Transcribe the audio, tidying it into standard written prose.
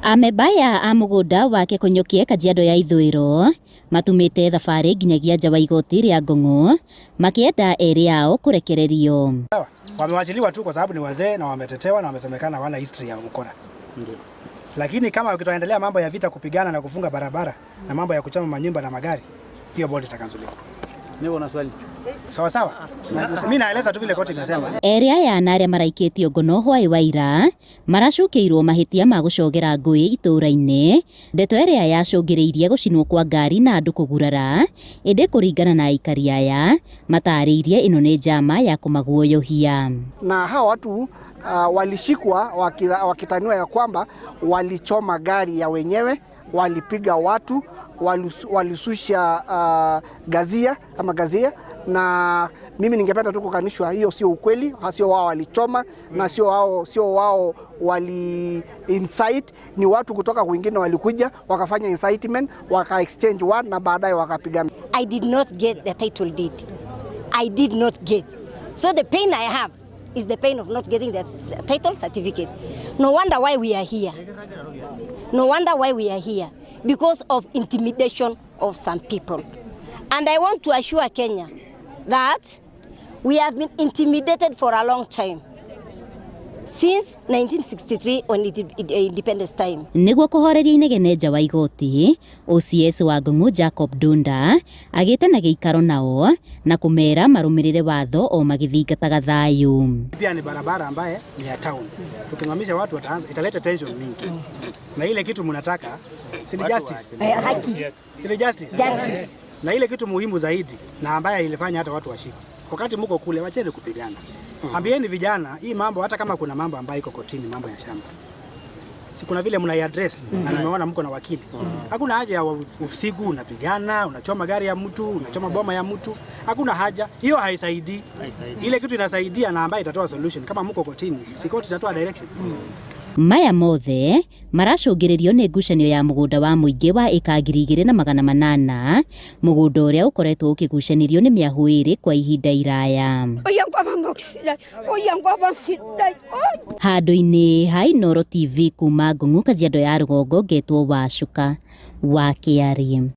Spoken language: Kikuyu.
Amemba aya a mũgũnda wa Kekonyokie Kajiado ya Ithũĩro matumĩte thabarĩ nginyagia nja wa igoti rĩa Ngong'o makĩenda erĩ ao kũrekererio. Wamewachiliwa tu kwa sababu ni wazee na wametetewa na wamesemekana hawana history ya ukora. Lakini kama tutaendelea mambo ya vita, kupigana na kufunga barabara na mambo ya kuchoma manyumba na magari, hiyo bond itakanzuliwa. Niko na swali. Sawa sawa. Na mimi naeleza tu vile koti imesema. Erĩ aya na arĩa maraikĩtio ngono hwaĩ wa ira maracukĩirwo mahĩtia ma gũcogera ngũĩ itũũra-inĩ, ndeto ĩrĩa yacũngĩrĩirie gũcinwo kwa ngari na andũ kũgurara, ĩndĩ kũringana na aikari aya matarĩirie ĩno nĩ njama ya kũmaguoyohia. Na hawa watu walishikwa wakitaniwa ya kwamba walichoma gari ya wenyewe, walipiga watu, walisusha gazia ama gazia, na mimi ningependa tu kukanishwa, hiyo sio ukweli, sio wao walichoma na sio wao wali incite, ni watu kutoka kwingine walikuja wakafanya incitement, waka exchange word na baadaye wakapigana. I did not get the title deed. I did not get. So the pain I have is the pain of not getting the title certificate. No wonder why we are here. No wonder why we are here. Because of intimidation of some people. And I want to assure Kenya that we have been intimidated for a long time. Since 1963 on independence time. Nĩguo kũhoreria inegene nja wa igoti, OCS wa Ngong'o Jacob Dunda agĩte na gĩikaro nao na kũmera marũmĩrĩre watho o magĩthingataga thayũ. Pia ni barabara ambaye ni ya town. Tukimamisha watu wataanza, italeta tension mingi. Na ile kitu mnataka si ni justice? Haki. Si ni justice? Justice. Na ile kitu muhimu zaidi na ambaye ilifanya hata watu washike. Wakati mko kule, wacheni kupigana. Ambieni vijana hii mambo, hata kama kuna mambo ambayo iko kotini, mambo ya shamba, si kuna vile mnai address na nimeona mko na wakili. Hakuna haja ya usiku unapigana, unachoma gari ya mtu, unachoma boma ya mtu. Hakuna haja hiyo, haisaidii. Ile kitu inasaidia na ambayo itatoa solution, kama mko kotini, si koti itatoa direction. Maya mothe maracũngĩrĩrio nĩ ngucanio ya mũgũnda wa mũingĩ wa ĩka 2800, mũgũnda ũrĩa ũkoretwo ũkĩgucanĩrio nĩ mĩahũ ĩrĩ kwa ihinda iraya. Handũ-inĩ ha Inooro TV kuma Ngong'u, Kajiado ya Rũgongo, ngetwo Wacuka wa Kĩarĩ.